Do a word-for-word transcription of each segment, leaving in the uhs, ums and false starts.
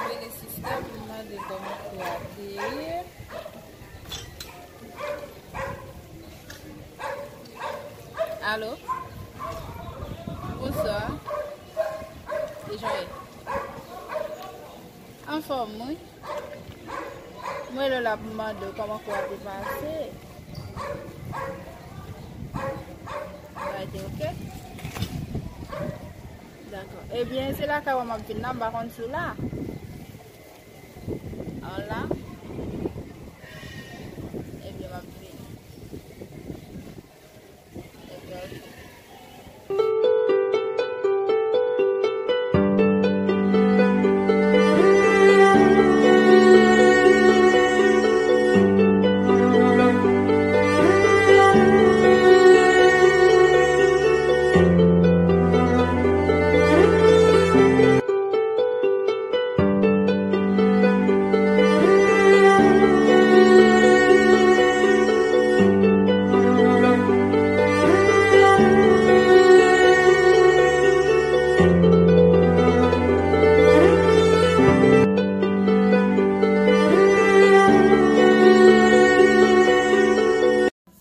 Rele sista pou mande kòman kou a te ye. Alo? Bonswa. Kijan w ye? Anfòm, wi. Mwen rele w la pou mande w kòman kou a te pase. Bagay te oke? Dakò. Ebyen, se lakay ou m ap vin la, m pa konn si w la. An la? Ebyen, m ap vini. Ebyen, oke.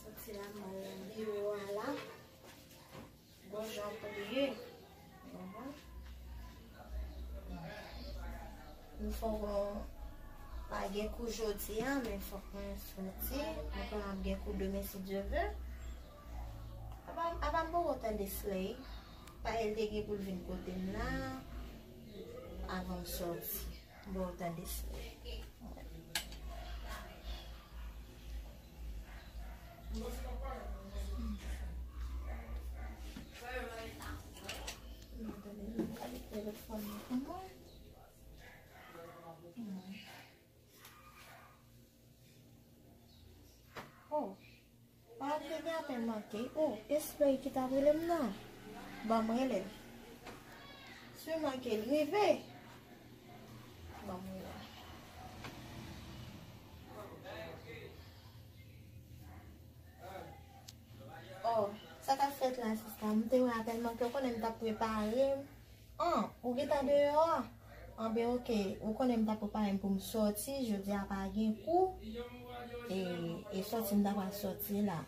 Soti la, m al nan biwo a la. Bon jan pou li ye. Mhm. M fòk mwen pa gen kou jodi a, men fòk mwen soti. Mwen konnen m ap gen kou demen si Dye vle. Apa, apa m poko tande Slay. Parèy li te gen pou l vin kote m la avan m soti. Bon, tande sa. Tande, m gade telefòn nan pou mwen. Oh. Pa te gen apèl manke. Oh, espere ki t ap rele m nan. Ban m rele l. Siman ke l rive. Ban m rele l. Oh, sa k ap fèt la, sista? M te wè apèl manke, ou konnen m t ap prepare m. An, ou gentan deyò a? Anben, oke. Ou konnen m t ap prepare m pou m sòti. Jodi a pa gen kou. E, e sòti m ta pral sòti la.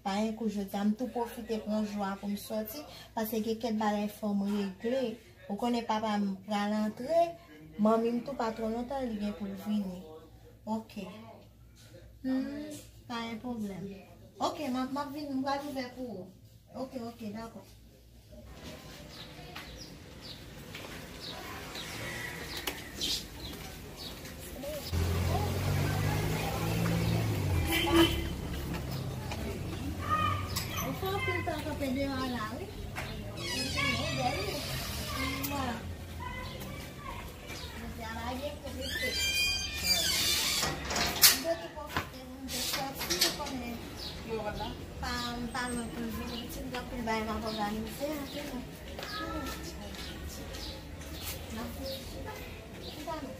Pa gen kou jodi a. M tou pwofite pran jou a pou m sòti. Paske gen kèk bagay fò m regle. Ou konnen papa m pral antre. Manmi m tou pa twò lontan li gen pou l vini. Oke. Hmm, pa gen pwoblèm. Oke, m ap, m ap vin, m pral ouvè pou ou. Oke, oke, dakò. Ou fè anpil tan kanpe deyò a la, wi. Ou bèl, wi. Mwa. Jodi a pa gen kou, mesye. M te tou pwofite pou m te sòti, ou konnen. Yo, wala. Pa, m pa lwen pou m vini, pitit, gen anpil bagay m ap òganize, anpil. N ap fè, chita, chita nou.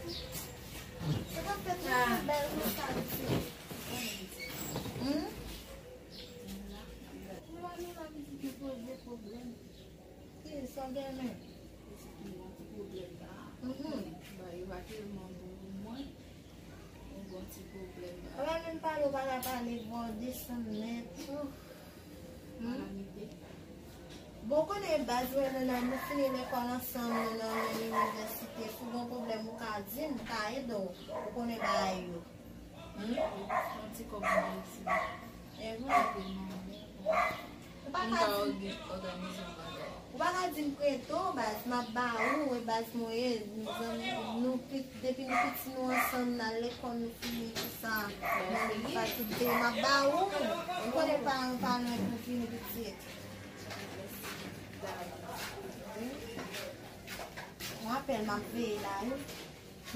Sa k ap fèt, nou bèl konsa, mesye. Hmm? Ou la, nou la, pitit, nou poze pwoblèm. Ki sa w gen menm? Pitit, nou gon ti pwoblèm la. Mhm. Ba, yo pa tèlman bon pou mwen. Nou gon ti pwoblèm la. Ou pa menm pale, ou pa ka pale, bon, desann nèt. Ou. Hmm? Kalamite. Bon, konnen baz, mwen, nou, nou, nou fini lekòl ansanm, nou nan menm inivèsite. Si w gon pwoblèm, ou ka di m, m ka ede w. Ou konnen bagay yo. Hmm? Yon ti kòb mwen isi. E vre? Ou pa ka di m, ou pa ka di m prete w, baz, m ap ba ou, e baz mwen ye, nou zanmi, nou pit-, depi nou piti nou ansanm, n al lekòl, nou fini tout sa, nan fakilte, m ap ba ou, ou konnen pa, pa lwen pou fini pitit. Yon apèl m ap veye la, wi.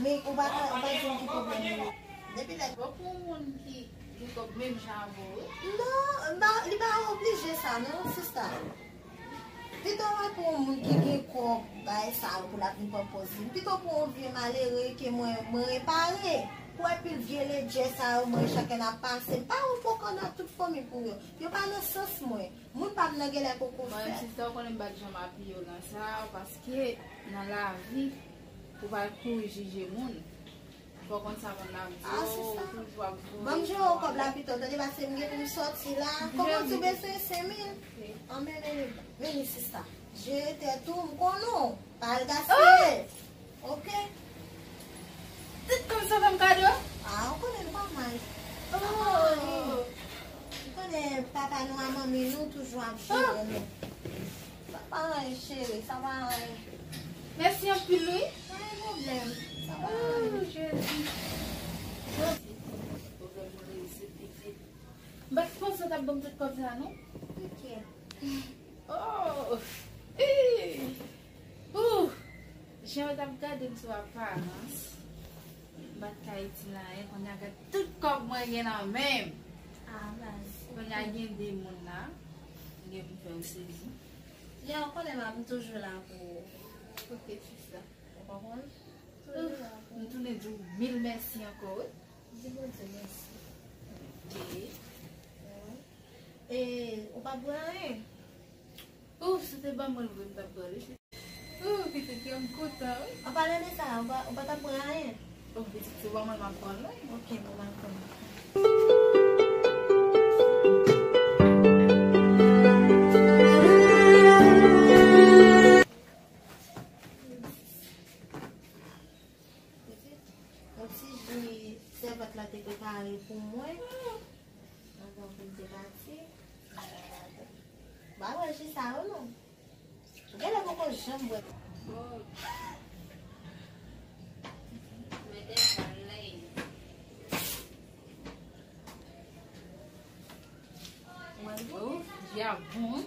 Men ou pa ka, ou pa di m ki pwoblèm ou ye. Depi lè. Bon, pou yon moun ki gen kòb menm jan avè w, wi. Non, non, li pa oblije sa, non, sista. Pito mwen pou yon moun ki gen kòb, bay sa yo pou l ap vin pran pòz li. Pito pou yon vye malere ke mwen, mwen repare. Pou wè pil vye ledjè sa yo, mwen chakè n ap pase. M pa yon pokan nan tout fanmi pou yo. Yo pa nan sans mwen. Moun pa m nan genlè poko fèt. Mwen, sista, ou konnen m pa t janm apiye w nan sa, paske nan lavi, ou pa kouri jije moun. Fò konn sa moun nan ap di. Ah, ou, sista, ou toujou ap voye. Ban m jere w kòb la pito, tande, paske m gen pou m sòti la. Kòman ti bezwen senk mil? An men, men, men, sista. Jere tèt ou, m konnen w. Pa al gaspiye. Ok? Tout kòb sa fè m kado? Ah, ou konnen l pa mal. Oh. Ou konnen papa nou a manmi nou toujou ap jere nou. Sa pa anyen, cheri, sa pa anyen. Mèsi anpil, wi. Pa gen pwoblèm. Sa pa anyen. Oh, Jezi. Jezi. Pwoblèm mwen reyisi pitit. M pa t panse w t ap ban m tout kòb sa, non. Ok. Oh! Ee! Ouh! Jan yo t ap gade m sou aparans, m pa t ka itil anyen. Kounye a, gad tout kòb mwen gen nan men m. Ah, baz. Kounye a, gen de moun la, m gen pou m fè yo sezi. Ya, ou konnen m ap toujou la pou ou. Ok, sista. Ou konprann? Toujou la pou ou. M tounen di w mil mèsi ankò, wi. Di Bondye mèsi. Ok. Wi. E ou pa bwè anyen? Ouf, si w te ban mwen l vre, m t ap bwè l, wi. Ouf, pitit, kè m kontan, wi. An palan de sa, ou pa, ou pa t ap bwè anyen? Ouf, pitit, se ban mwen, m ap pran l, wi. Ok, bon, m ap pran l. Pitit, yon ti ji sèvant la te prepare pou mwen. Anvan pou m te pati. Ba wè ji sa yo non. Ou genlè poko janm bwè. Ou wè l bon? Oh, ji a bon wi.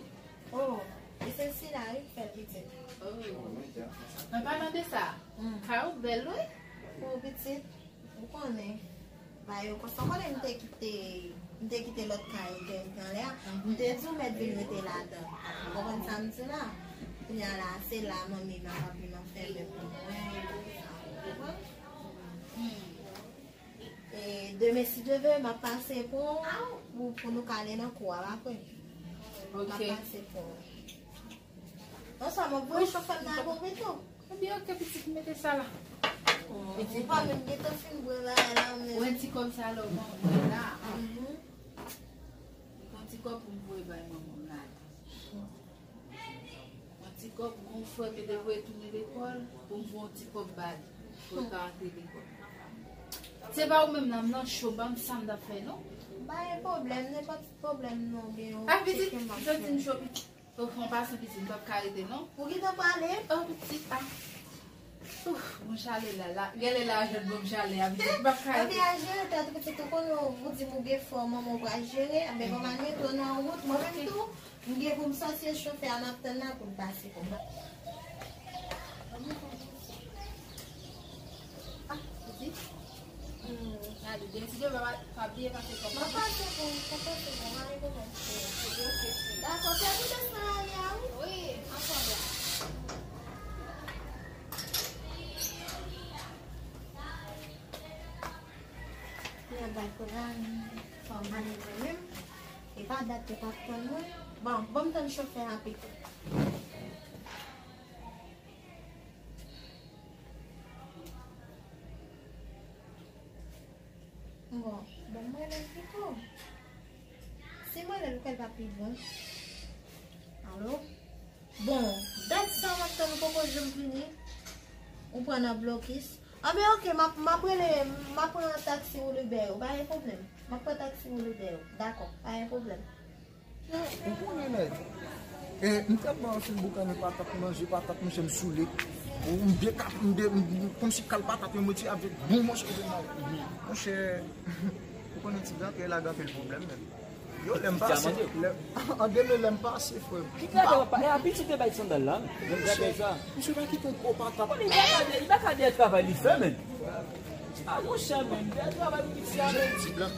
Oh, e se sila wi k fè l pitit. Oh. Mwen pa mande sa. Hmm. Kay ou bèl wi. Oh, pitit. Ou konnen, ba yo konsa, ou konnen m te kite, m te kite lòt kay nan lè a. M te di w mèt vin rete ladan. Ou konprann sa m di w la? Kounye a la, se la manmi m ak papi m ap fè mèb pou mwen, tout sa, ou konprann? E demen, si Dye vle, m ap pase pran w pou, pou nou ka ale nan kou a, pa vre? M ap pase pran w. Bonswa, mwen voye chofè m nan avè w pito. Ebyen, ok, pitit, mete sa la. Pitit, ou pa menm gentan fin bwè bagay la, men. Wè ti kòb sa la, ou konn bwè la. Mhm. Yon ti kòb pou m voye bay manman m la. Yon ti kòb, yon frè m te voye tounen lekòl, pou m voye yon ti kòb ba li, pou l ka antre lekòl. Se pa ou menm nan, m nan cho, ban m sa m t ap fè, non? Pa gen pwoblèm, nenpòt pwoblèm non, gen yon... Ah, pitit, m ap fè. Ou fè yon pasyans, pitit, m p ap ka rete, non. Ou gentan prale? Oh, pitit, ah. Ouf, bon chalè la, la. Genlè la, jwenn bon chalè a, pitit, m p ap ka rete. Ebyen, al jere tèt ou, pitit, ou konnen ou di m ou gen frè, manman w pral jere. Ebyen, manman nou tou nan wout, mwen menm tou, m gen pou m sòti, e chofè a m ap tann la pou l pase pou mwen. Ah, pitit. Hmm, gade, byen, si Dye vle, pa, pa bliye pase kòb. Mwen pase pou, mwen pase pou, mwen ale pou mwen. Dakò, se pou desann ale a, wi. Wi, ansanm la. Mwen dakò la, fò m ale mwen menm. E pa dat yo p ap tann mwen. Bon, ban m tann chofè a pito. Bon, ban m rele l pito. Si m rele l, ou kwè l pa pi bon? Alo? Bon, dat sa m ap tann ou poko janm vini. Ou pran nan blokis. Anben, ok, m ap, m ap rele, m ap pran taksi ou Uber yo, pa gen pwoblèm. M ap pran taksi ou Uber yo. Dakò, pa gen pwoblèm. Ou konnen nèg. E, m t ap ba w anfil boukannen patat, manje patat, monchè, m soule. Ou, m byen kap, m byen, m, m, kòmsi kal patat yo, m retire avèk bon mòso de mal. Monchè, ou konnen ti blan, kè la gen anpil pwoblèm, menm. Yo, lè m pase, lè, an demen, lè m pase, frè m. Ki gade w ap pale? E a pitit te bay sandal la, menm gade sa. Misye pa kite yon gwo patat. Li pa ka de, li pa ka de travay li fè, menm. A, monchè, menm, de travay pou pitit la, menm. Ti blan.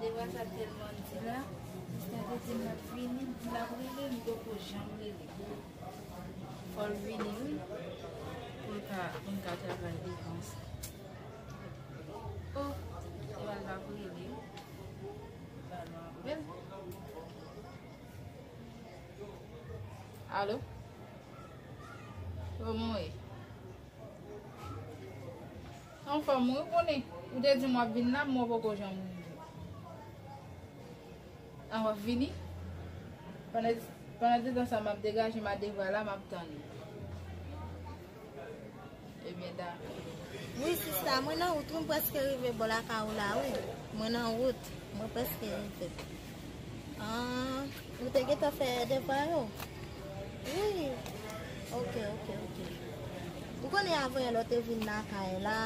Deva sa tèlman di la, Mister te di m l ap vini, l ap rele, m poko janm rele. Fò l vini, wi, pou l ka, pou n ka travay devan sa. Oh, Deva l ap rele, wi. Ba nou apèl. Alo? Kòman w ye? Anfòm, wi, ou konnen. Ou te di m w ap vin la, men w poko janm rive. An, w ap vini? Pandan, pandan ti tan sa, m ap degaje m a Deva la, m ap tann ou. Ebyen, dakò. Wi, sista, mwen nan wout, wi, m prèske rive bò lakay ou la, wi. Mwen nan wout, mwen prèske rive. Ah, ou te gentan fè devwa yo? Wi. Ok, ok, ok. Ou konnen avan yè lè w te vin lakay la,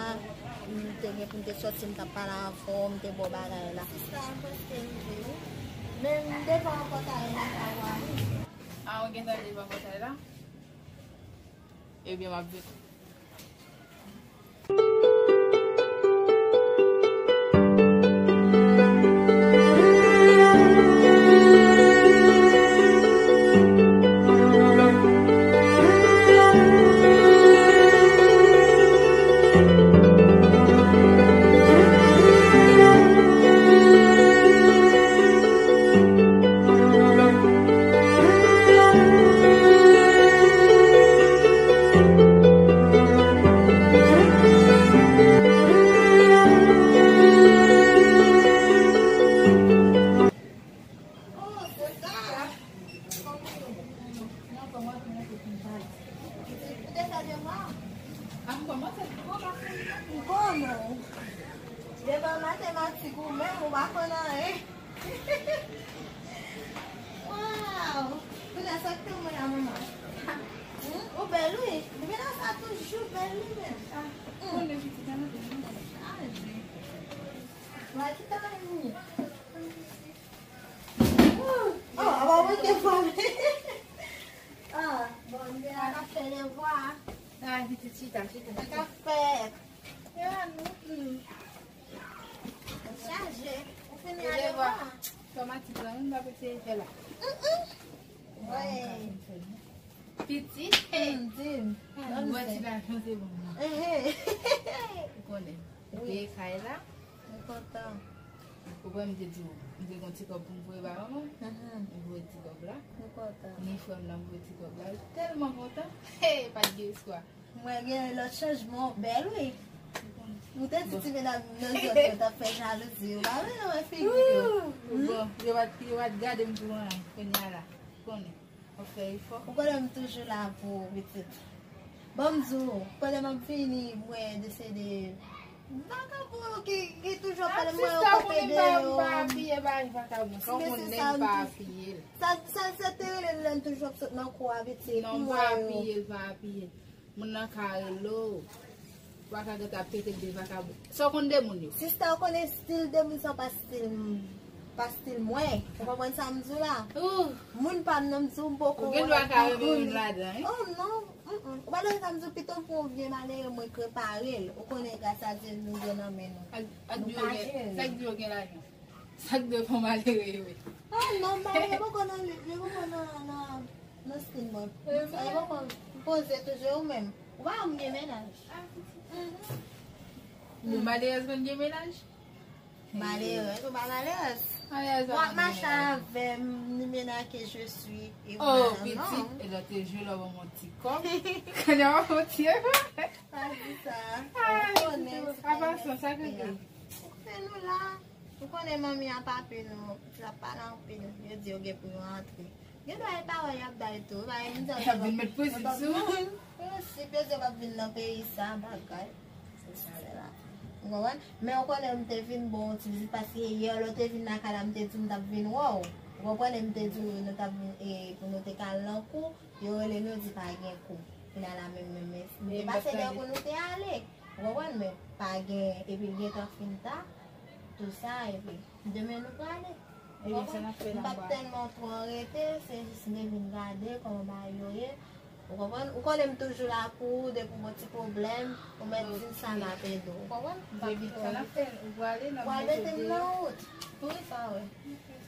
m te gen pou m te sòti, m t ap pale avè w, m te ba w bagay la. Sista, m prèske rive, wi. Men m devan pòtay lakay ou a, wi. Ah, ou gentan devan pòtay la? Ebyen, m ap vini. Ou te fè devwa? M konnen. Devwa matematik ou menm, ou pa konn anyen. Waw! Kounye a sa k te mwen a manman. Hmm? Ou bèl wi. Depi nan sa toujou bèl li menm. Ah, hmm. Konnen pitit an nan. Chaje. Wa ki ta ni. Oh, apa mwen te fòme. Ah, bon, m te la ka fè devwa. Ah, pitit chita, chita. Mwen ka fè. Ya, nou. Chaje. Ou fini a devwa. Tòmatik la, m pa eseye fè la. Pitit. Di m. Mwen ti lajan se bon. Ou konnen. Ou peye kay la. Mwen kontan. Ou wè m te di w, m te gen yon ti kòb pou m voye ba manman. Mhm. M voye ti kòb la. Mwen kontan. Ni frè m nan m voye ti kòb la. Li tèlman kontan. Hey, pa t gen istwa. Mwen gen lòt chanjman, w bèl wi. Ou te di ti medam nan zòn yo t ap fè jalouzi, ou pa vle wè figi yo. Bon, yo pa t, yo pa t gade m pou anyen, kounye a la, konnen, w ap fè efò. Ou konnen m toujou la pou ou, pitit. Ban m di w, pandan m ap vini, mwen deside, vakabon ki, ki toujou ap pale, mwen yo kanpe deyò. M pa apiye bagay vakabon, sa w konnen m pa apiye l. Sa, sa, sa te rele l lè l toujou ap sot nan kou a, pitit. Non, m pa apiye l, pa apiye l. Moun nan ka rele w. Ou pa ka gentan ap pete de vakabon. Sa w konn de moun yo? Sista, ou konnen estil de moun sa pa estil, pa estil mwen. Ou konprann sa m di w la? Moun pa m nan m di w m poko wè. Ou gen dwa ka renmen youn ladan, wi. Oh non. Mm-mm. Ou pa tande sa m di w, pito pou yon vye malere mwen k repare l. Ou konnen gras a Dye nou gen nan men nou. Ak, ak nou ka jere. Sa k di yo gen lajan? Sa k dwe fè w malere wi. Ah non, malere poko nan, li poko nan, nan, nan stil mwen. Sa e poko poze toujou ou menm. Ou pa wè m gen mennaj. Mhm. Nou malerèz konn gen mennaj? Malerèz, ou pa malerèz. Malerèz pa konn gen mennaj. W ap mache avè m, ni mennaj que je suis, et voilà, non. Oh, pitit, e lè w te jwe lè w ban m yon ti kòb. Kounye a w ap fè yon ti efò. Pa di sa. Ou konnen, apa sa, sa k rive? Fè nou la. Ou konnen manmi ap ape nou, pitit ap pale anpil. Yo di yo gen pou yo antre. Gen dwa e pawòl y ap bay tou. Y ap vin met presyon sou ou. Yo si bezwen p ap vin nan peyi sa, bagay. Se sa la. Ou konprann? Men ou konnen m te vin ba w yon ti vizit, paske yè lè w te vin lakay la, m te di w m t ap vin wè w. Ou konprann? E m te di w nou t ap vin, e, pou nou te ka al nan kou, yo rele m, yo di pa gen kou. Kounye a la menm, menm, men m te pase dèyè kou nou te ale. Ou konprann? Men pa gen, epi l gentan fin ta, tou sa, epi demen nou prale. Ou konprann? M p ap tèlman twò rete, se jis m te vin gade kòman bagay yo ye. Ou konprann? Ou konnen m toujou la pou ou, depi w gen ti pwoblèm, ou mèt di m sa, m ap ede w. Ou konprann? M p ap twò rete. Ou pral mete m nan wout. Wi, sa vre.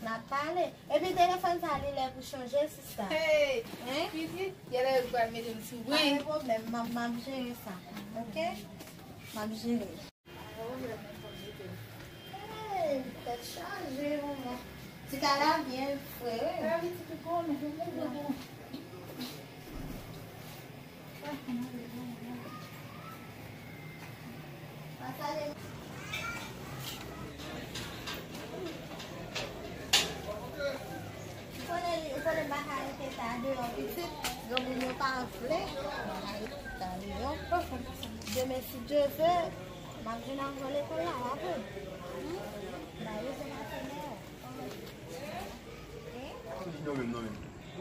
N ap pale. Epi telefòn sa li lè pou chanje, sista. Hey! Hein? Pitit, genlè yo pral mete m sou wi. Pa gen pwoblèm, m ap, m ap jere sa. Oke? M ap jere. Hey, tèt chaje, manman. Ti kay la byen fre, wi. Lavi ti pi bon, men. Ou konnen, ou konnen m pa ka rete ta deyò pitit, granmoun yo pa vle, m pa ka rete ta deyò. Demen, si Dye vle, m ap vin avè w lekòl la, w ap wè. Hmm? Ba yo se pa fè mè. Hein? Junior menm, non, menm.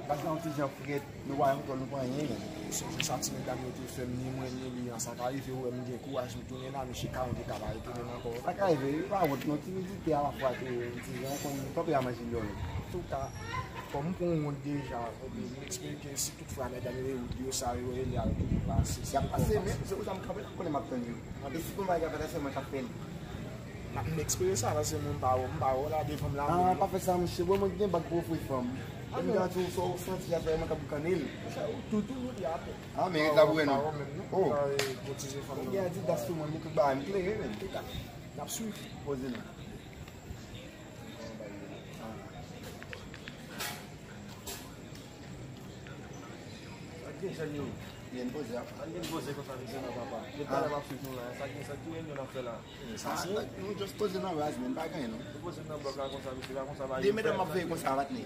Bagay la yon ti jan frèt, nou pa yon tòl, nou pa anyen, menm. Ou sonje sa ti medam yo te fè m, ni mwen, ni li an, sa ka rive, ou wè m gen kouraj, m tounen la, mesye kawon te ka pa rete menm ankò. Sa ka rive, wi, pa wont, non, timidite alafwa tou, yon ti jan, ou konn, tanpè a manje l yo menm. Antouka, kòm m pran yon wont deja, ebyen, m eksplike, si toutfwa nèg la rele yo, yo sa yo rele a, yo toujou pase. Y ap pase, men, se pou sa m kanpe la, m konnen m ap tann yo. E si gon bagay ka fèt la, se mwen k ap fè l. M ap, m eksplike sa, paske mwen m pa wè, m pa wè w la devan m la. Ah, pa fè sa, monchè. Bon, mwen gen bak pou ofri fanm. Ah, men. Epi gade, ou sa w santi a, se mwen k ap boukannen l. Monchè, ou tou, tou, ou di atè. Ah, men ret la pou wè nou. Oh. Ou gen Adidas sou mwen, men tout bagay m klere, men. N ap swiv. Poze non. Sa k gen jèn yo? Byen poze a. Sa k gen poze konsa, mesye nan papa. Depi talè m ap swiv nou la. Sa k gen, sa ki reyinyon n ap fè la? Sa se nou just poze nan raz, men pa gen anyen non. Nou poze nan blòk la konsa, mesye, pa konsa bagay. De medam ap veye konsa, patnè.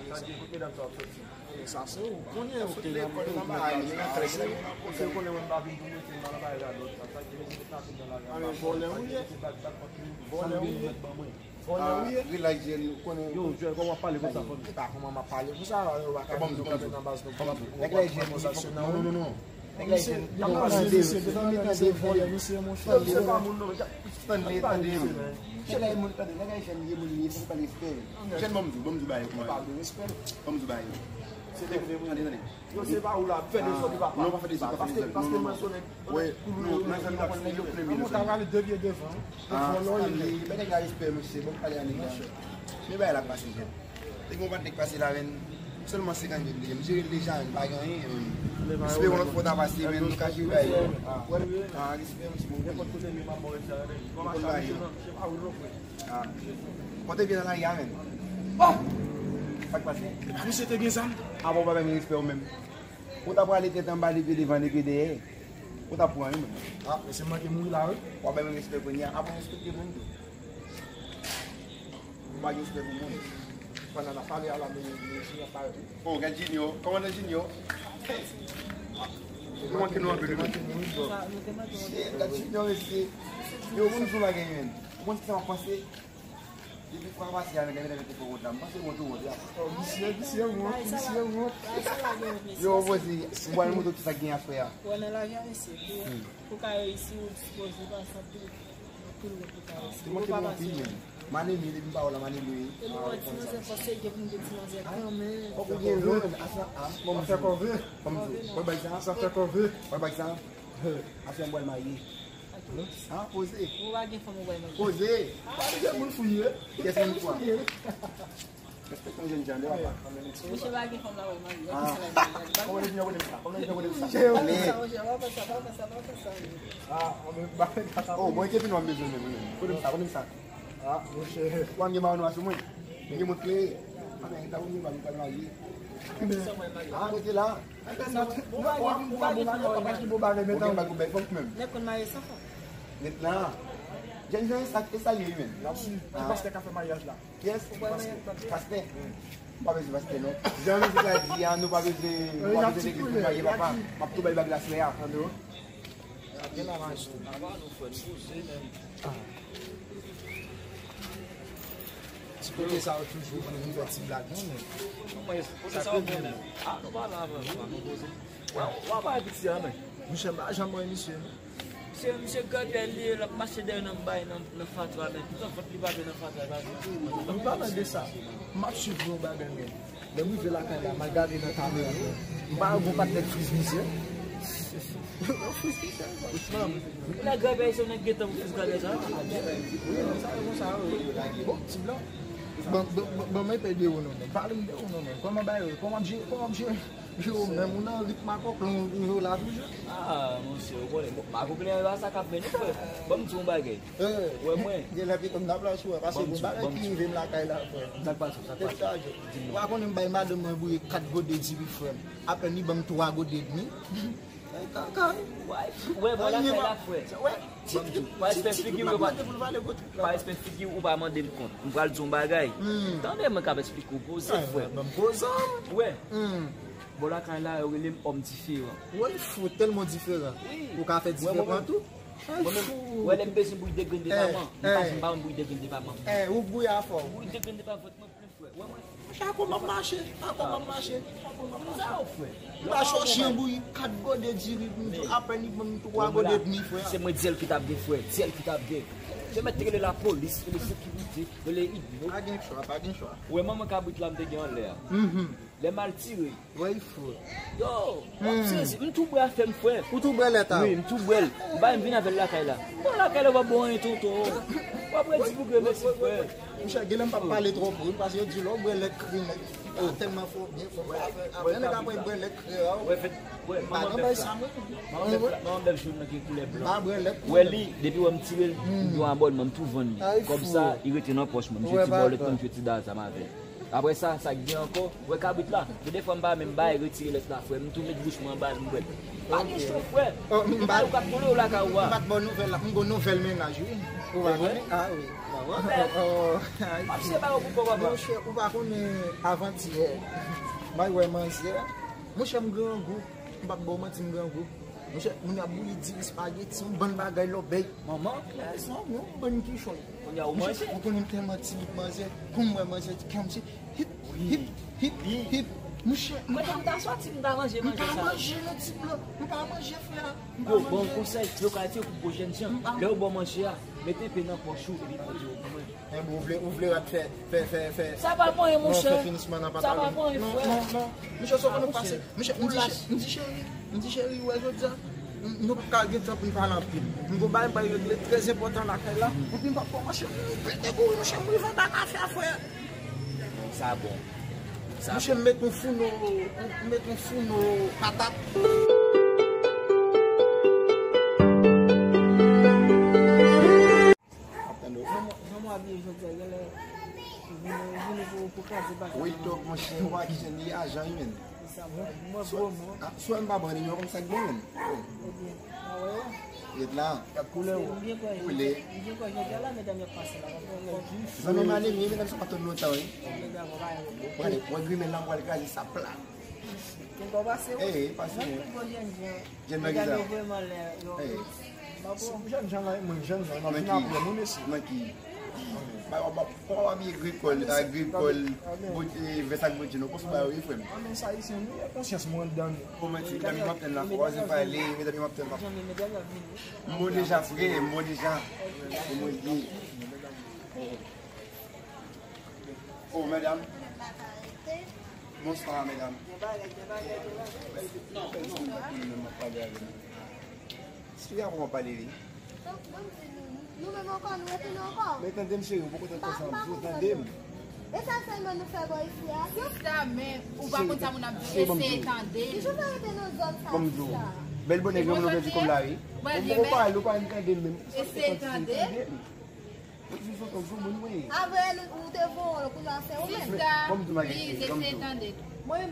Sa k gen, kot medam sa ap soti? Sa se ou konnen, ok, nan bagay, men antre. Se ou konnen mwen m pa vin pou mete m nan bagay la, lòt sa. Sa k gen, mesye, nou ka vin nan lari a. Ah, men vòlè ou ye. Vòlè ou ye. Vòlè ou ye. Ah, relax, jèn, ou konnen. Yo, jèn, kòman w ap pale konsa, fanmi? E pa kòman m ap pale konsa, yo pa ka vin nou kanpe nan baz nou. Nèg la jèn, non, non, non, non. Nèg la jèn, yo pa tande, yo pa tande vòlè, mesye, monchè. Yo, se pa moun, non, men. Tande, tande. Chè la, e moun tande, nèg la jèn, e moun li ye, fò pale respè. Jèn, ban m di w, ban m di w bagay yo kòman yo ye. Ban m di w bagay yo. Se de vre, wi. Tande, tande. Yo, se pa ou la, fè dezòd, papa. Non, pa fè dezòd, pa fè dezòd. Paske, paske mwen sonnen. Wi, non, nan zòn nan, konnen yo konnen m ye nan zòn. Mwen ta rale de pye devan. Ah, Stanley, bay nèg la respè, mesye, bon, pale a nèg la. Men bagay la pase, jèn. Te gen yon patnè k pase la, men sèlman senkant mil li, m jere l deja, men pa gen anyen, men. Espere yon lòt fwa w ta pase, men nou ka jere bagay yo. Ah, respè, mesye, bon, konnen. Nenpòt kote m ye, m ap mò, sa, men. Bon, bagay yo. Ah. Pote pye nan lari a, men. Oh! Sa k pase? Misye te gen zam. Avan w pa bay mwen respè w menm. Ou ta prale tèt anba, de pye devan, de pye dèyè. Ou ta pran wi menm. Ah, mesye manke mouri la, wi. W ap bay mwen respè kounye a. Avan w respekte moun tou. Ou pa gen respè pou moun. Pandan n ap pale a la, men, men, men, si n ap pale. Oh, gad Junior. Kòmandan Junior. Nou manke nou anpil, wi. Shit, gad Junior, mesye. Yo, moun sou la gen menm. Ou konn sa m ap panse? Depi fwa pase a, nèg la gentan mete fè wont la. M panse wont ou wont, ya. Oh, visye, visye wont, visye wont. Yo, poze, m pral montre w kisa k gen aswè a. Wè nan lavi a, mesye, pou, pou ka reyisi, ou dispoze pase anpil, anpil wont pou ka reyisi. Te montre m anpil, men. M anemi, depi m pa wè w la, m anemi, wi. E nou wè ti manzè fò serye pou nou de ti manzè kanmenm. Fòk ou gen lòn, asa, a, ban m di w. Ban m di w. Wè bagay sa? Sa fè kòve. Wè bagay sa? Aswè m pral marye. Ah, poze. Ou pa gen fanm ou bay manje. Poze. Ah, poze moun fouye. Kiyès moun fwa? Respekte yon jèn jan de papa. Misye pa gen fanm la bay manje. Ah. Kòman li vin kote m sa? Kòman li vin kote m sa? Misye pa fè sa, misye pa fè sa, pa fè sa, pa fè sa. Ah, mwen ba fè kaka. Oh, bon, e ke vin w ap bezwen menm, menm. Kote m sa, kote m sa? Ah, monchè. Ou pa gen mayo nwa sou mwen? Mwen gen mont klere. Ah, men ta ou gen ba m pral marye. Ah, rete la. Nèg konn marye san fanm. Ret la. Jèn jan e sa, e sa l ye, wi, menm. N ap swiv. Ki pastè k ap fè maryaj la? Kiyès? Pastè. M pa bezwen pastè, non. Jan mizik la di a, nou pa bezwen, nou pa bezwen legliz pou marye, papa. M ap tou bay bag la aswè a. Gen la maj tou. Ava nou fè n poze menm. Ah. Ti kote sa yo toujou konn vin fè ti blag non men. Sa kote menm. Ah, nou pa la avan nou poze. Wa pa piti a men. Monchè m pa janm wè misye non. Se misye Gabriel li ye, l ap mache dèyè nan bay nan, nan fatra, men tout an fòt li pa vle nan fatra, li pa vle. An palan de sa, m ap swiv yon bagay men. Lè m rive lakay la, m al gade nan kamera, m pa wè gon patnè k friz misye. Friz misye. Lè Gabriel se yon nèg gentan pou friz Gabriel sa. Wi, sa e konsa wi. Bon, ti blan. Bon, bon, bon, bon, mwen pe de ou non men. Pale m de ou non men. Kòman bagay yo? Kòman ap jere? Kòman ap jere? Yo, men moun nan rit makòk lan, ou la toujou. Ah, monchè, ou konnen, bon, makòk lan la sa k ap mennen, frè. Ban m di w yon bagay. Wè mwen. Gen lè piton n ap lach wè, paske gon bagay ki rive m lakay la, frè. Sa k pase, sa k pase? Ou pa konnen m bay madanm mwen bouyi kat gode diri, frè m. Apèn li ban m twa gode edmi. Kaka. Wè, mwen lakay la, frè. Wè. Pa respè figi w, pa respè figi w, ou pa mande m kont. M pral di yon bagay. Tande mwen k ap esplike w, poze, frè. Wè. Bò lakay la, yo rele m òm diferan. Woy, fou, tèlman diferan. Ou ka fè diferan tou? Mwen menm, wè, lè m bezwen bouyi de grenn depaman, m pa janm pa konn bouyi de grenn depaman. Ou bouyi a fò. Bouyi de grenn depaman, vant mwen plen, frè. Wè mwen. Chako m ap mache, chako m ap mache. M pa chòche yon bouyi kat gode diri pou m di apèn li ban m twa gode edmi, frè. Se mwen dyèl ki t ap gen, frè, dyèl ki t ap gen. Se mèt te rele lapolis, rele sekirite, rele idmo. Pa gen chwa, pa gen chwa. Wè manman kabrit la m te gen anlè a. Lè m al tire. Wè, fou. Yo, w ap sezi. M tou bwè afè m, frè. Ou tou bwè lèt a? Wi, m tou bwè l. M pa menm vin avè l lakay la. Bon, lakay la, w ap bon anyen, tonton. W ap redi pou grenmesi, frè. Monchè, genlè m p ap pale twòp wi, paske yo di lè w bwè lèt kri nèg. Ou tèlman fò, byen fò. Apre nèg apre bwè lèt kri a, wi. Pa nan bay sa, mwen. Manman bèf jòn nan gen koulè blan. M pa bwè lèt. Wè li, depi wè m tire l, m gen yon abònman, m tou vann li. Kòb sa, li rete nan pòch mwen. M jwe ti bòlèt, m jwe ti dazam avè l. Apre sa, sa k gen ankò? Wè kabrit la. Gen de fwa m pa menm bay, retire lèt la, frè. M tou met bouch mwen anba l, m bwè l. Pa gen cho, frè. M pa yo k ap kole w lakay ou a. M pa t ba w nouvèl la. M gon nouvèl mennaj, wi. Ou pa konnen? Ah, wi. M ap se ba yo pou kò, papa. Monchè, ou pa konnen avantyè. M al wè manzè. Monchè, m grangou. M p ap ba w manti, m grangou. Monchè, moun ap bouyi diri, espageti, yon bann bagay lòbèy. Manman, lè sa, yon bann kichòy. Kounye a ou manje? Monchè, ou konnen m tèlman timid manzè. Kou m wè manzè, kè m se hip, hip, hip, hip. Monchè, m pa manje, m pa manje, frè. M pa manje. Yo, bon konsèy, yo ka di pou jèn jan. Lè yo ba w manje a, mete enpe nan pòch ou epi pote yo pou mwen. Enben, ou vle, ou vle rat fè, fè, fè, fè. Sa pa pou anyen, monchè. Fè finisman nan pantalon. Sa pa pou anyen, frè. Non, non, non. Monchè, sa konn pase. Monchè, m di, m di cheri, m di cheri, wè jodi a, nou p ap ka gen tan pou n pale anpil. M gon bagay m pral regle trè enpòtan lakay la. Epi m p ap kòmanse, m pete kouri, monchè, m rive anba kafe a, frè. Sa bon. Monchè, m met yon founo, m met yon founo patat. Jan m abiye jodi a, genlè vini, vini pou, pou kraze bagay. Wi, tok, monchè, ou pa ki jan li ajan, wi, menn. Sa mwen, mwen bon, mwen. Ah, sou m pa ban nimewo kòm sa k bon, menn. Ebyen, pa wè yo? Ret la. Gad koulè ou. M gen kwè, m gen kwè jodi a la, medam y ap pase la. Zanmi m ale, men medam sa pa tann lontan, wi. Medam, pa wè. Mwen grimèl la, m pral kraze sa pla. Gen dwa pase, wi. Ey, pase, wi. Jèn nan ki sa? Yo vrèman lè, yo. Ey. Jèn jan la, mwen jèn jan, m ap vin apre nou, mesye. Nan ki? Ba, ba, kòman w abiye grikòl, agrikòl, vès ak bondye, nou konsa ba yo, wi, frè m. Anben, sa ayisyen, nou gen konsyans mwen anndan nou. Kòman ti medam yo m ap tann la, fò w oze pale, medam yo m ap tann la. M bon deja, frè, m bon deja. Se mwen ki. Oh, medam. Bonswa, medam. Gen bagay, gen bagay, gen bagay. Non, non. Siga pou mwen pale li. Donk, bon, di nou, nou menm ankò, nou retounen ankò. Men tande m cheri, ou poko tande sa m di w, tande m. E sa sèlman nou fè bò isi a? Sista, men ou pa konn sa moun ap di, eseye tande. Ki jan w fè rete nan zòn sa, sista? Bèl bonè granmoun ou pèdi kòb la, wi. Ou poko pale, ou pa vin tande m menm. Eseye tande. Mwen di sou tonton moun mwen. Avè l ou te voye l, kounye a se ou menm. Sista, pliz eseye tande. Mwen,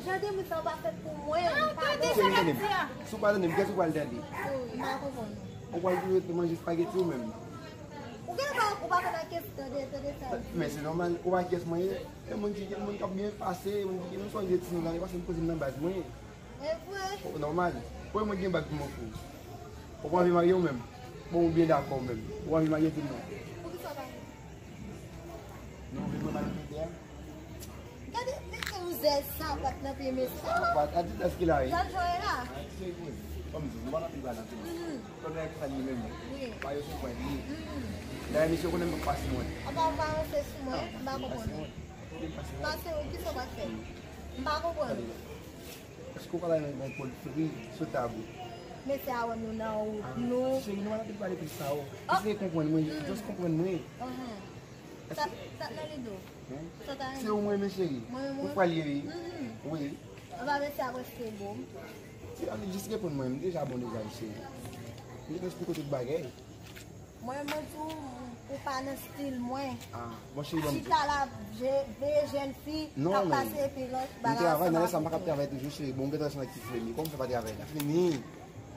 jan de moun sa yo pa fèt pou mwen. Ah, tande sa l ap di a. Si w pa tande m, kiyès ou pral tande? M pa konprann. Ou pral toujou rete manje espageti ou menm. Ou gen pa, ou pa konn akyès tande, tande sa. Men se nòmal, ou pa akyès mwen ye. E moun ki gen moun k ap byen pase, moun ki gen moun sonje ti nou la, li pase m poze m nan baz mwen. E vre? Nòmal. Pou mwen gen bag pou mwen fou. Ou pa anvi marye ou menm? Bon, ou byen dakò ou menm. Ou anvi marye, di m non. Poukisa w pa vle? Non, ou vle mwen ba l pete a? Gade, mete yon zèl sapat nan pye mesye. Sapat, Adidas ki la, wi. Jan jwe la. Ah, se vre. Kòm di, nou pa nan pil bagay nan pil. Mhm. Kòm nan ki sa li menm, wi. Wi. Pa yo se pwen li. Mhm. Dayè, mesye konnen m pase mwen. Apa w pa ranse sou mwen, m pa konprann. Pase mwen. Pase mwen, kisa w pa fè? M pa konprann. Èske w pa ta renmen gen yon pòl fri sou tab ou? Mesye a wè nou nan wout, nou. Cheri, nou pa nan pil pale plis sa, o. Eseye konprann mwen, just konprann mwen. Sa, sa nan lide w? Sa ta renmen? Se ou mwen renmen, cheri. Mwen renmen ou. Ou pral ye, wi. Wi. Anba mesye a prèske bo m. Ti, ale, jis reponn mwen, m deja bon deja, wi, cheri. M te esplike w tout bagay. Mwen, mwen di w, ou pa nan stil mwen. Ah, bon, cheri, ban m di w. Chita la, je, veye jèn fi k ap pase epi lòt bagay ansanm avèk yo. Non, men m travay, nan lè sa, m pa kab travay toujou, cheri. Bon, m gen travay ansanm ak ti Flemi. Kòman m fè pa travay la? Fini.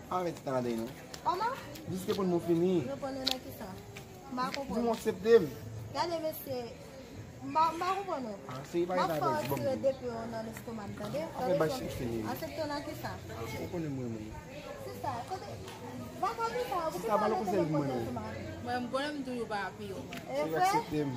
Pa mete tan ladan, non. Kòman? Jis reponn mwen, fini. Reponn ou nan kisa? M pa konprann. Di m ou aksepte m. Gade, mesye, m pa, m pa konprann ou. Ah, cheri, pa gen sa, bèl, bon. M ap fè w retire depi w nan lestoma m, tande? Afè bay chèk fini. Aksepte w nan kisa? Ah, ou konnen mwen, mwen. Sista, kote, va kote sa, ou ki pale telefòn nan lestoma? Mwen, m konnen m toujou pa apiye w, mwen. E vre? Cheri, aksepte m.